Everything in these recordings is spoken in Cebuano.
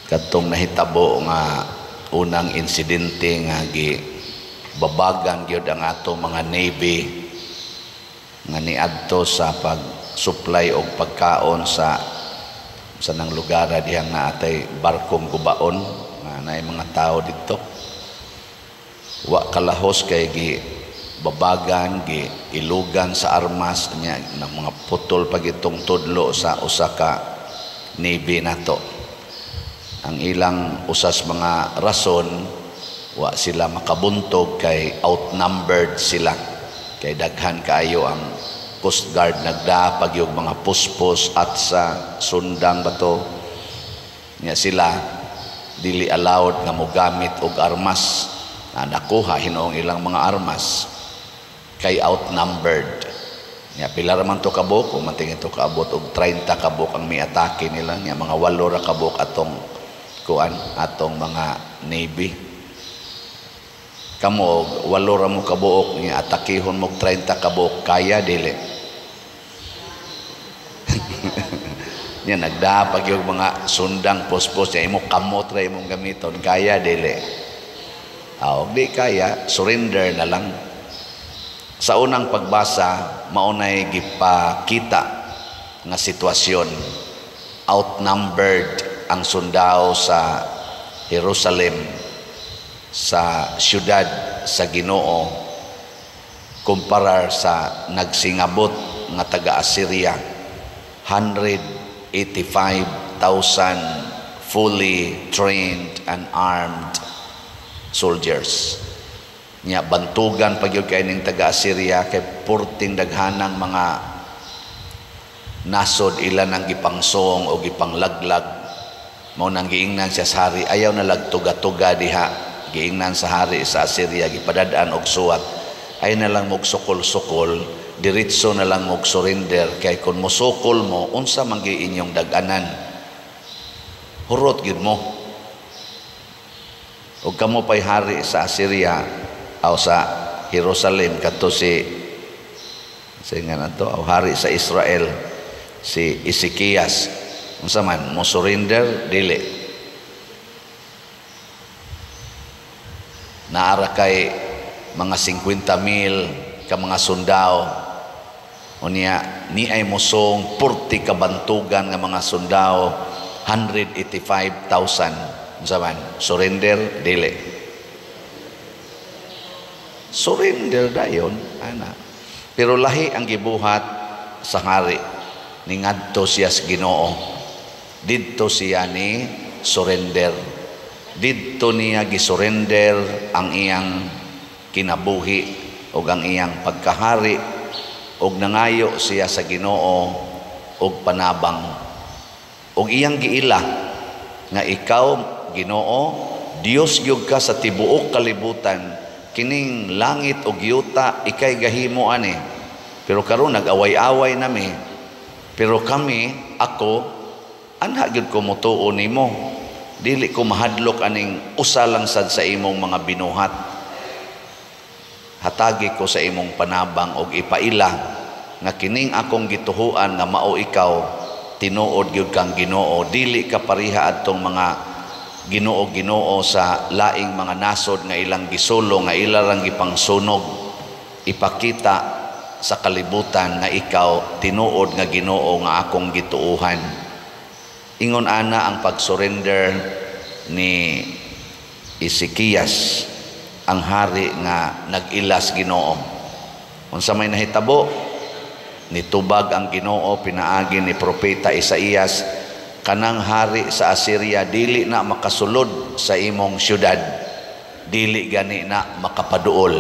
Katong nahitabo nga unang insidente nga gi babagan gyud ang atong mga Navy nga niadto sa pag-supply og pagkaon sa nang lugar dihang naatay barkong gubaon nga naay mga tao didto. Wa kalahos kay gi babagan, gi ilugan sa armas nya ng mga putol pagitong tudlo sa usa ka Navy nato. Ang ilang usas mga rason, wa sila makabuntog kay outnumbered sila, kay daghan kaayo ang Coast Guard, nagdapag yung mga puspos at sa sundang bato nya. Sila dili allowed nga mogamit og armas na nakuha hinuong ilang mga armas kay outnumbered nya. Pila ra man to kabuok? Kung mantingin to kaabot og 30 kabuok ang miatake nila nya, mga 8 ra kabuok atong kuan, atong mga Navy. Kamo, 8 ra mo kabuok nya atakihon mo 30 kabuok, kaya dili nya? Nagdapag yung mga sundang, puspos nya, imo kamot ra imong gamiton, kaya dili? Aw, di kaya, surrender na lang. Sa unang pagbasa, maunay gipakita nga sitwasyon. Outnumbered ang sundao sa Jerusalem, sa syudad sa Ginoo, kumparar sa nagsingabot nga taga Assyria, 185,000 fully trained and armed soldiers. Nya bantugan pa gyud kay ning taga Assyria kay purting daghanang mga nasod ilan ang gipangsong o gipanglaglag. Mao nang giingnan siya sa hari, ayaw na lagtuga-tuga diha. Giingnan sa hari sa Assyria, gipadad-an og suwat, ay na lang mog sukol-sukol, diretso na lang mog surrender, kay kung mosukol mo, unsa man gyud inyong dag-anan? Hurot gyud mo. Ug kamo pay hari sa Assyria aw sa Jerusalem, kadto si nga nato aw hari sa Israel, si Ezekias, unsa man mo, surrender dili? Naara kay mga 50 mil ka mga sundao. Unya ni ay mosong 40 kabantugan nga mga sundao, 185,000, unsa man, surrender dili? Surrender dayon ana. Pero lahi ang gibuhat sa hari. Ningadto siya sa Ginoo. Didto siya ni surrender. Didto niya gisurrender ang iyang kinabuhi ug ang iyang pagkahari, ug nangayo siya sa Ginoo og panabang, ug iyang giila nga ikaw, Ginoo, Dios gyud ka sa tibuok kalibutan. Kining langit ug yuta ikay gahimo ani, pero karon nag-away-away nami, pero kami, ako, anha gyud ko motuo nimo. Dili ko mahadlok aning usa lang sad sa imong mga binuhat. Hatagi ko sa imong panabang og ipaila nga kining akong gituhuan nga mao ikaw, tinuod gyud kang Ginoo, dili ka pareha adtong mga Ginoo-Ginoo sa laing mga nasod nga ilang gisulo, nga ila rang gipangsunog. Ipakita sa kalibutan nga ikaw tinuod nga Ginoo nga akong gituohan. Ingon ana ang pagsurrender ni Ezekias, ang hari nga nag-ilas Ginoo. Unsa may nahitabo? Nitubag ang Ginoo pinaagi ni propeta Isaías, kanang hari sa Assyria dili na makasulod sa imong syudad, dili gani na makapaduol.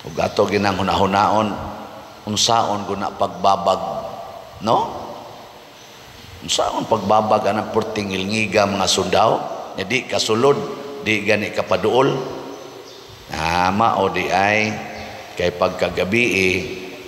Ug ato ginang hunahunaon, unsaon guna pagbabag, no? Unsaon pagbabag anang perting ngilngiga mga sundao nya di kasulod, di gani kapaduol? Mao di ay kay pagkagabi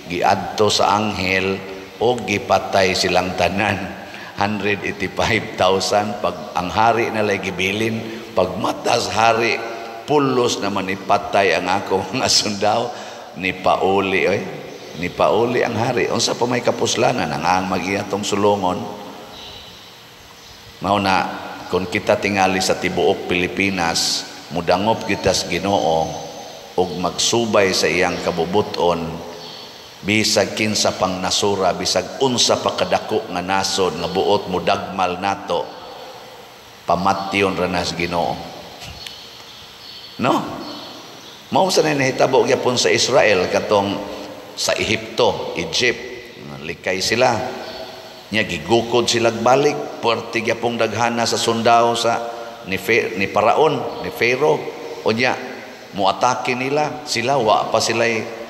giadto sa anghel o gipatay silang tanan, 185,000. Pag ang hari na lay gibilin, pag matas hari, pulos naman ipatay ang ako mga sundao. Ni pauli oy, ni pauli ang hari. Unsa pa may kapuslanan ang magiatong sulongon? Mao na kung kita tingali sa tibuok Pilipinas mudangop kita sa Ginoo ug magsubay sa iyang kabubuton, bisag kinsa pang nasura, bisag unsa pa kadako nga nasod nga buot mudagmal nato, pamatyon ra nas Ginoo. No? Mao sa nahitabo gyapon sa Israel katong sa Ehipto, Egypt, likay sila. Nya gigukod sila balik, puwerte gyapong daghana sa sundao sa ni Paraon, ni Pharaoh. Unya muatake nila, sila wa pa sila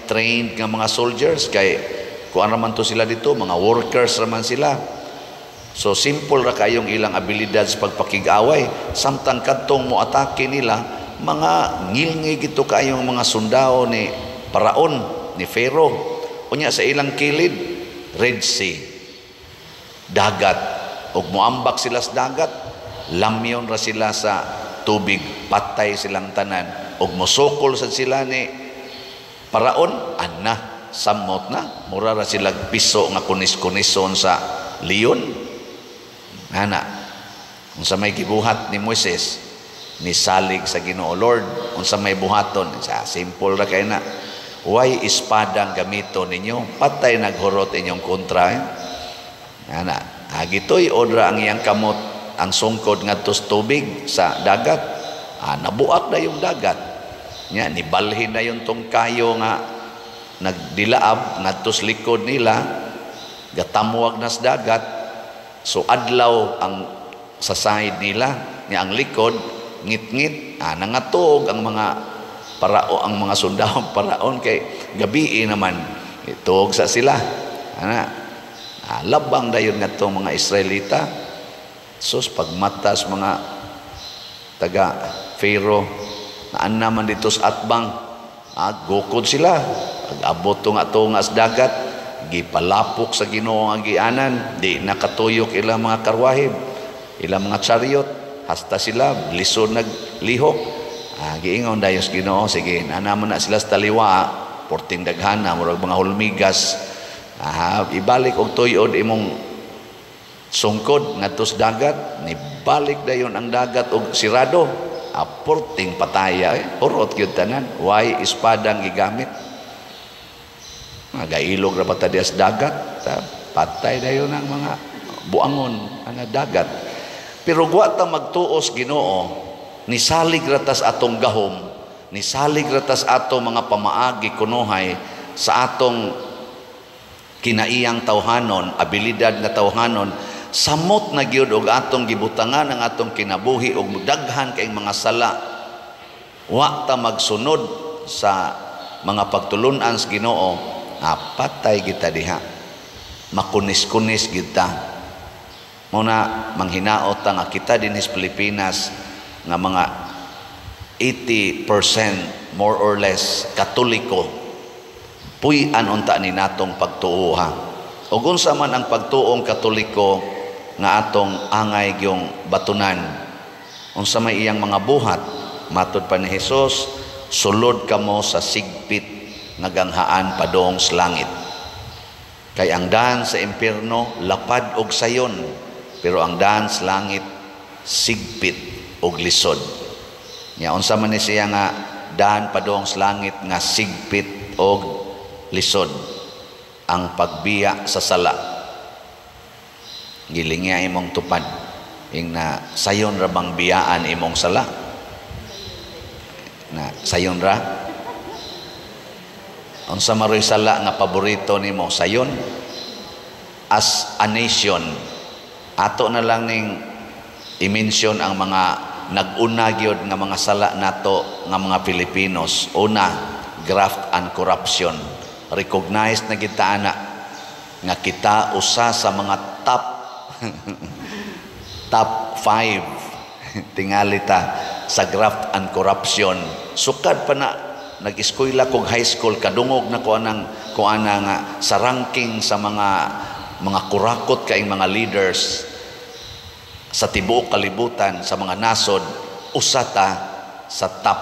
trained nga mga soldiers kay kuan raman to sila dito, mga workers raman sila. So simple ra kayong ilang abilidad sa pagpakig-away. Samtang kadtong moatake nila, mga ngilngig ito kayong mga sundao ni Paraon, ni Pharaoh. Unya sa ilang kilid, Red Sea, dagat. Ug moambak sila sa dagat, lamyon ra sila sa tubig, patay silang tanan. Ug mosukol sad sila ni Paraon, anna, samot na, mura ra sila piso nga kunis-kunison sa leon. Ana, unsa may gibuhat ni Moises, nisalig sa Ginoo. "Lord, unsa may buhaton?" Sa simple ra kay na. "Way espada ang gamito ninyo, patay naghurot inyong kontra." Eh? Ana, gituy odra ang iyang kamot, ang sungkod ngadto sa tubig sa dagat. Nabuak na yung dagat. Nya nibalhin na yung tong kayo nga nagdilaab ngadto sa likod nila, gatamwag na sa dagat. So adlaw ang sa side nila, nya ang likod ngit-ngit, nangatog ang mga parao, ang mga sundao paraon kay gabii naman. Ituog sa sila. Ana, labang dayon ngadto mga Israelita. Sus, pagmatas mga taga Pharaoh, naan naman dito sa atbang, gukod sila. Pag abot to nga to nga sa dagat, gipalapok sa Ginoo ang gianan, di nakatuyok ilang mga karwahib, ilang mga chariot, hasta sila lisod naglihok. Giingon dayon sa Ginoo, "Sige, naman na sila sa taliwa, porting daghana, murag mga hulmigas. Ibalik og tuyod imong sungkod ngadto sa dagat." Nibalik dayon ang dagat og sirado. Porting pataya eh. Hurot gyud tanan. Way espada ang gigamit. Magailog ra ba ta diya sa dagat? Patay dayon ang mga buangon ang dagat. Pero wa ta magtuos Ginoo, nisalig ra tas atong gahom, nisalig ra tas atong mga pamaagi kunuhay sa atong kinaiyang tawhanon, abilidad nga tawhanon, samot na gyud og atong gibutangan ang atong kinabuhi og daghan kay mga sala. Wa ta magsunod sa mga pagtulun-an sa Ginoo, patay kita diha. Makunis-kunis kita. Muna manghinaot ta nga kita dinhi sa Pilipinas nga mga 80% more or less Katoliko, puy-an unta ni natong pagtuo ha. Ug unsa man ang pagtuong Katoliko nga atong angay gyung batunan? Unsa may iyang mga buhat? Matud pa ni Jesus, "Sulod kamo sa sigpit nga ganghaan padong sa langit. Kay ang daan sa impierno lapad og sayon, pero ang daan sa langit sigpit og lisod." Nya unsa man ni siya nga daan padong sa langit nga sigpit og lisod? Ang pagbiya sa sala. Gilingya imong tupad. Ing na sayon ra bang biyaan imong sala? Na sayon ra? Unsa maroy sala nga paborito nimo? Sayon? As a nation, ato na lang ning i-mention ang mga nag-una gyud nga mga sala nato nga mga Pilipinos. Una, graft and corruption. Recognized na kita ana nga kita usa sa mga top top 5 tingali ta sa graft and corruption. Sukad pa na nag-eskwela kog high school, kadungog na ko anang ko ana nga sa ranking sa mga kurakot kaing mga leaders sa tibuok kalibutan, sa mga nasod, usa ta sa top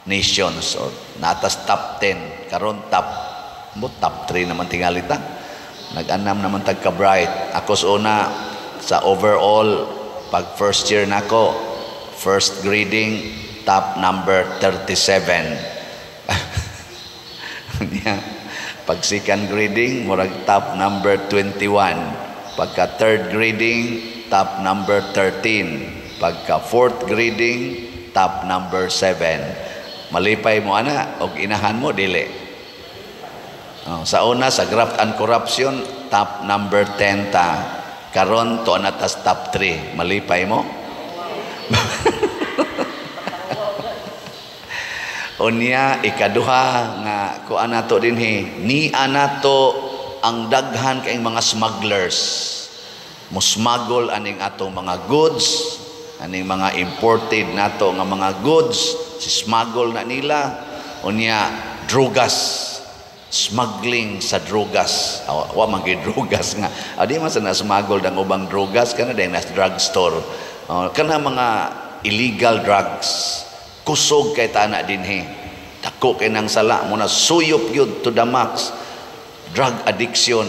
nations or natas top 10. Karon top mo top 3 naman tingali ta, nag-anam naman tag ka bright. Ako sa una sa overall Pag first year nako, first grading, top number 37. Nya, pag second grading, murag top number 21. Pagka third grading, top number 13. Pagka fourth grading, top number 7. Malipay mo ana og inahan mo dili? Oh, sa una, sa graft and corruption, top number 10 ta. Karon to na tas top 3. Malipay mo? Unya, ikaduha nga kuan nato dinhi, ni anato ang daghan kay mga smugglers. Musmuggle aning atong mga goods, aning mga imported nato nga mga goods, si smuggle na nila. Unya, drugas, smuggling sa drugas. Wa man gyud drugas nga. Di man sa na smuggle dang ubang drugas kana dai nas drugstore. Kana mga illegal drugs. Kusog kay tana dinhi. Dako kay nang sala mo na suyop gyud to the max. Drug addiction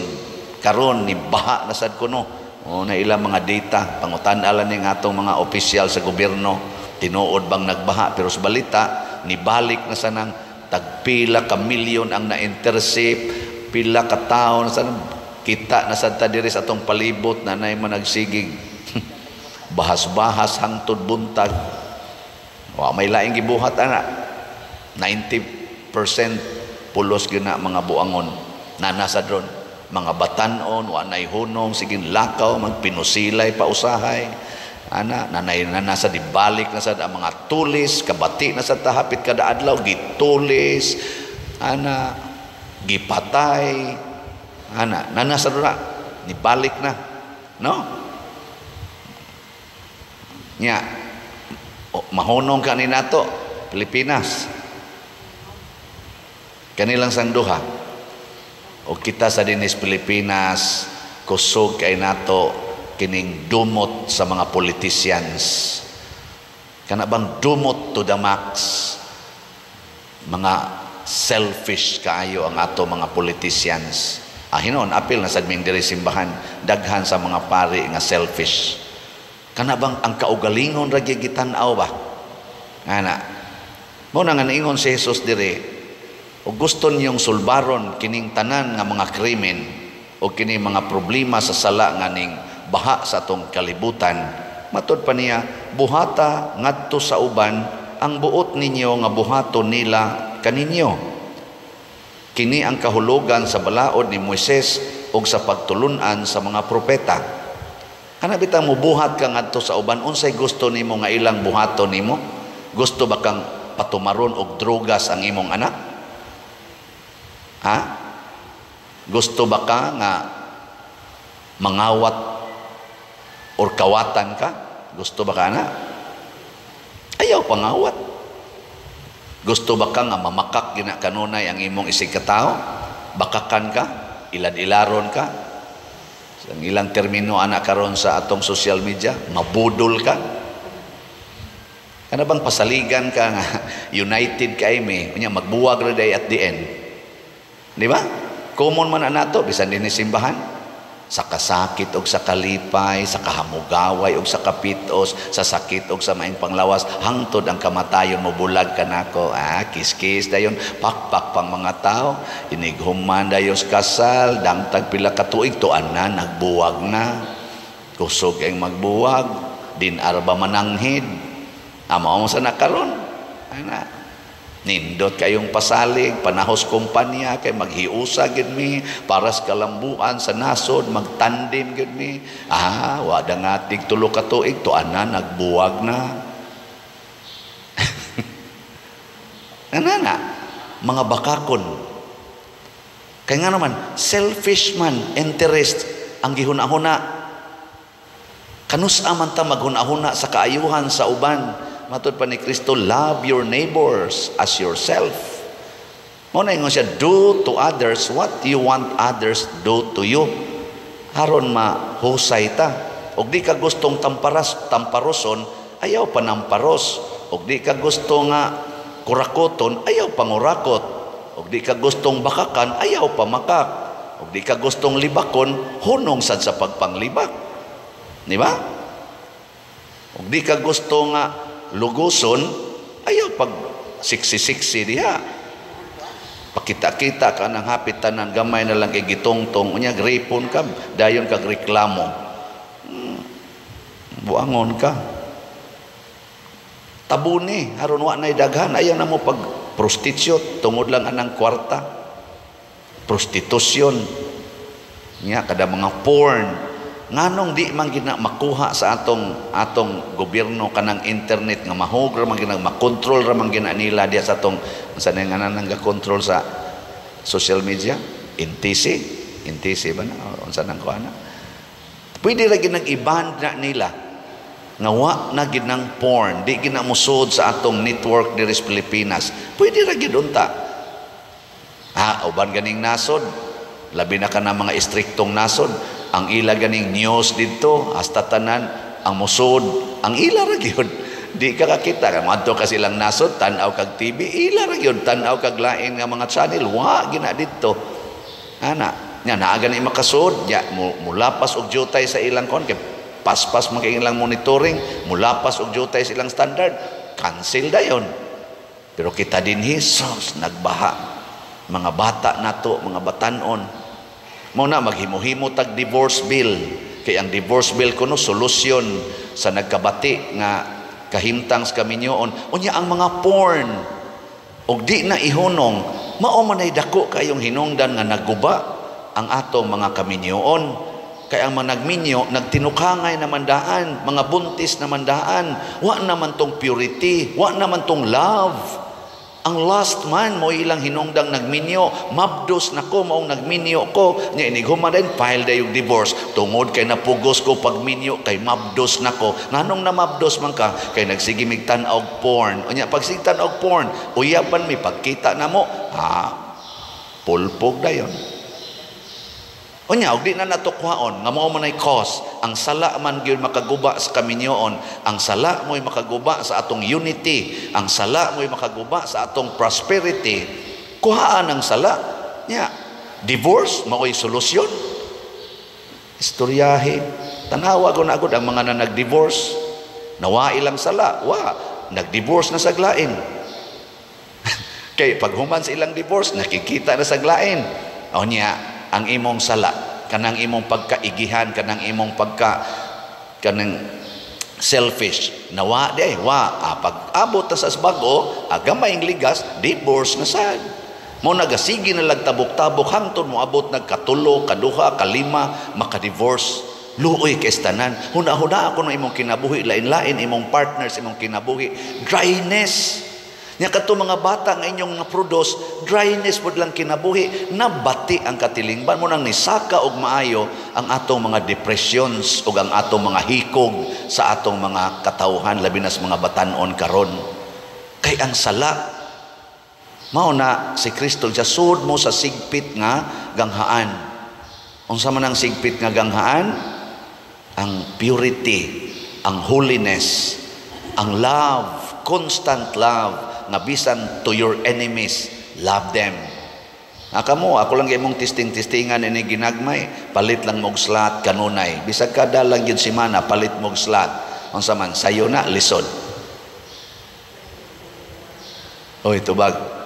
karon ni baha na sad kuno. O na ilang mga data pangutan-alan ning atong mga opisyal sa gobyerno, tinuod bang nagbaha, pero sa balita nibalik na sanang tagpila ka milyon ang na-intercept, pila ka tawo na sanang kita na sad ta diri sa atong palibot na nay managsigig bahas-bahas hangtod buntag. Wa may laing gibuhat ana. 90% pulos gyud na mga buangon nana sa drone, mga batanon wa nay hunong, sige lakaw magpinusilay pa usahay ana, nanay na nasa dibalik na sad ang mga tulis, kabati na sad tahapit kada adlaw gitulis ana, gipatay ana, nana sa dura nibalik na, no? Nya mahunong ka ni nato Pilipinas kanilang sangduha o kita sa dinis Pilipinas, kusog kay nato kining dumot sa mga politicians. Kana bang dumot to the max, mga selfish kaayo ang ato mga politicians. Hinon apil na sad ming diri simbahan, daghan sa mga pari nga selfish. Kana bang ang kaugalingon ra gyud gitan-aw ba? Ana. Mao na nga niingon si Jesus diri, og gusto niyong sulbaron kining tanan nga mga krimen o kini mga problema sa sala nga ning baha sa atong kalibutan, matud pa niya, buhata ngadto sa uban ang buot ninyo nga buhaton nila kaninyo. Kini ang kahulugan sa balaod ni Moises ug sa pagtulun-an sa mga propeta. Kana bitang mubuhat ka ngadto sa uban, unsay gusto nimo nga ilang buhaton nimo? Gusto ba kang patumaron og drogas ang imong anak? Ha? Gusto ba ka nga mangawat or kawatan ka? Gusto ba ka na? Ayaw pangawat. Gusto ba ka nga mamakak gina kanunay ang imong isig katao? Bakakan ka? Ilad-ilaron ka? Ang ilang termino ana karon sa atong social media, mabudol ka. Kana bang pasaligan ka nga united kay mi, unya magbuwag ra day at the end. Di ba? Common man nato bisan dinhi simbahan, sa kasakit og sa kalipay, sa kahamugaway og sa kapitos, sa sakit og sa maing panglawas, hangtod ang kamatayon mo bulag kanako. Kiss-kiss dayon, pakpak pang mga tao, inighuman dayon kasal, dangtag pila ka tuig tuan na nagbuwag na. Kusog ang magbuwag, din arba mananghid. Amo mo sa nakaron. Ana. Nindot kayong pasalig, panahos kumpanya, kay maghiusa gid mi, paras kalambuan sa nasod, magtandim gid mi. Wada nga tig tulo ka tuig, tuan na, nagbuwag na. Ana na, mga bakakon. Kaya nga naman, selfish man, interest, ang gihuna-huna. Kanus-a man ta maghuna-huna sa kaayuhan sa uban. Matod pa ni Kristo, love your neighbors as yourself. Mao na ingon siya, do to others what you want others do to you. Aron mahusay ta. Og di ka gustong tamparoson, ayaw panamparos. Og di ka gusto nga kurakoton, ayaw pangurakot. Og di ka gustong bakakan, ayaw pamakak. Og di ka gustong libakon, hunong sad sa pagpanglibak. Di ba? Ug di ka gusto nga luguson, ayaw pag siksi-siksi diha. Pakita-kita ka ng hapit tanan, gamay na lang kay gitongtong, unya gripon ka, dayon kag reklamo. Buangon ka. Tabuni, aron wa nay daghan, ayaw na mo pag prostitute, tungod lang anang kwarta. Prostitusyon. Nya kada mga porn. Nganong di man gina makuha sa atong atong gobyerno kanang internet nga mahog ra man gina, makontrol ra man gina nila diya sa atong, unsa na nga nang kontrol sa social media, NTC, NTC ba na, unsa nang kuha na, pwede ra ginang i-ban na nila nga wa na gid nang porn, di gina musod sa atong network diri sa Pilipinas. Pwede ra gid unta. Ha, uban ganing nasod, labi na kana mga istriktong nasod, ang ila ganing news didto hasta tanan ang musod, ang ila ra gyud. Di ka kakita kay moadto ka silang nasod, tan-aw kag TV, ila ra gyud, tan-aw kag lain nga mga channel, wa gina didto. Ana, nya naa gani makasud, nya mulapas og jutay sa ilang kon kay paspas man kay ilang monitoring, mulapas og jutay sa ilang standard, cancel dayon. Pero kita dinhi, sus, nagbaha. Mga bata nato, mga batanon. Mao na maghimo-himo tag divorce bill. Kay ang divorce bill kuno solusyon sa nagkabati nga kahimtang sa kaminyoon. Unya ang mga porn og di na ihunong, mao man ay dako kayong hinungdan nga nagguba ang atong mga kaminyoon. Kay ang mga nagminyo, nagtinukangay naman daan, mga buntis naman daan, wa naman tong purity, wa naman tong love. Ang last man mo ilang hinungdang nagminyo, mabdos na ko maong nagminyo ko, nya inighuman din file dayong divorce tungod kay napugos ko pagminyo kay mabdos na ko. Nganong namabdos man ka? Kay nagsige mig tan-aw porn. Unya pag sige tan-aw porn, uyapan mi pagkita namo, ah, pulpog dayon. Unya og di na natukwaon nga mao man ay cause, ang sala man gyud makaguba sa kaminyoon, ang sala mo'y makaguba sa atong unity, ang sala mo'y makaguba sa atong prosperity. Kuhaan ang sala nya, divorce mao'y solusyon. Istoryahe, tanawa ko na agad ang mga na nag-divorce, nawa ilang sala, wa nag-divorce na sa glain. Kay pag human sa ilang divorce, nakikita na sa glain. O nya, ang imong sala, kanang imong pagkaigihan, kanang imong pagka kanang selfish, nawa di ay wa, ah, pag abot ta sa bago, gamay ang ligas, divorce na sad. Mo nagasigi na lagtabok-tabok hangtod mo abot nagkatulo, kaduha, kalima, maka-divorce. Luoy kay tanan. Huna-huna ako ng imong kinabuhi, lain-lain imong partners imong kinabuhi. Dryness. Nya kadto mga bata nga inyong na-produce, dryness pod lang kinabuhi, nabati ang katilingban mo nang nisaka og maayo ang atong mga depressions ug ang atong mga hikog sa atong mga katawhan, labi na sa mga batan-on karon. Kay ang sala mao na si Kristo siya sud mo sa sigpit nga ganghaan. Unsa man ang sigpit nga ganghaan? Ang purity, ang holiness, ang love, constant love, nga bisan to your enemies, love them. Kamo, ako lang imong testing-testingan ini ginagmay, palit lang mog slot kanunay. Bisag kada lang gyud semana palit mog slot. Unsa man sayo na lisod. Oy, tubag.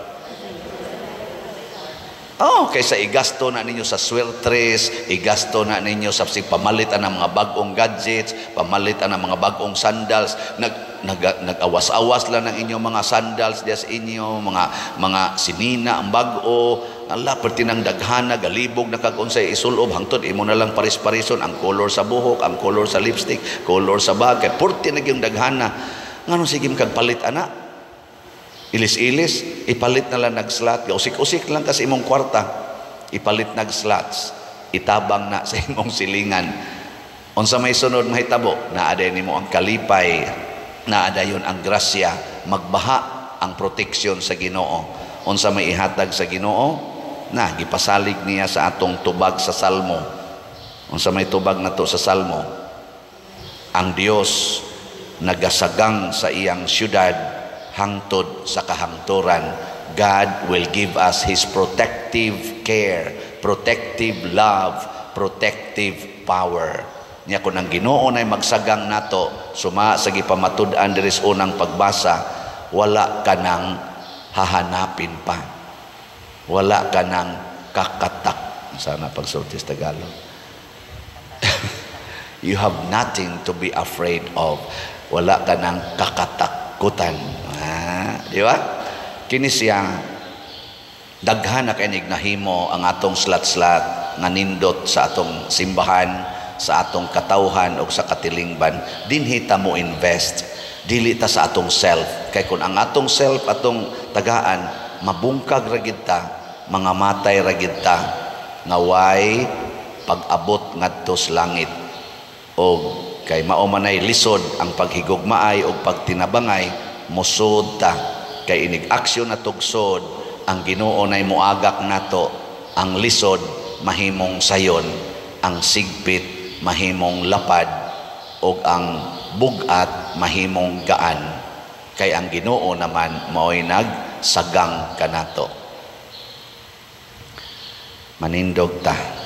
Oh, kaysa igasto na ninyo sa swertres, igasto na ninyo sa pamalit ang mga bag-ong gadgets, pamalit ang mga bag-ong sandals, nag nag nag-awas-awas lang ng inyong mga sandals diya sa inyo, mga sinina ang bag-o, ala perti nang daghana galibog na kag unsay isulob hangtod imo na lang paris-parison ang color sa buhok, ang color sa lipstick, color sa bag, kay perti na gyud daghana. Nganong sige kag palit ana? Ilis-ilis, ipalit na lang nag-slot. Usik-usik lang kasi imong kwarta. Ipalit nag-slots. Itabang na sa imong silingan. Unsa may sunod mahitabo, naa day nimo ang kalipay, naa dayon ang grasya, magbaha ang proteksyon sa Ginoo. Unsa may ihatag sa Ginoo, na gipasalig niya sa atong tubag sa Salmo. Unsa may tubag nato sa Salmo? Ang Dios nagasagang sa iyang syudad hangtod sa kahangturan. God will give us His protective care, protective love, protective power. Nya kun ang Ginoo nay magsagang nato suma sa gipamatud-an diri sa unang pagbasa, wala ka nang hahanapin pa. Wala ka nang kakatak. Sana pagsulti sa Tagalog. You have nothing to be afraid of. Wala ka nang kakatakutan. Ah, di ba? Kini siya, daghan na kay nahimo ang atong slat-slat nga nindot sa atong simbahan, sa atong katawhan o sa katilingban. Dinhi ta mo invest, dili ta sa atong self, kay kung ang atong self atong tagaan, mabungkag ra gid ta, mga matay ra gid ta nga way pag-abot ngadto sa langit. Og kay mao manay lisod ang paghigugmaay og pagtinabangay, mosud ta, kay inig aksyon na tugsod, ang Ginoo nay moagak nato. Ang lisod mahimong sayon, ang sigpit mahimong lapad, og ang bugat mahimong gaan, kay ang Ginoo naman mao'y nagsagang kanato. Manindog ta.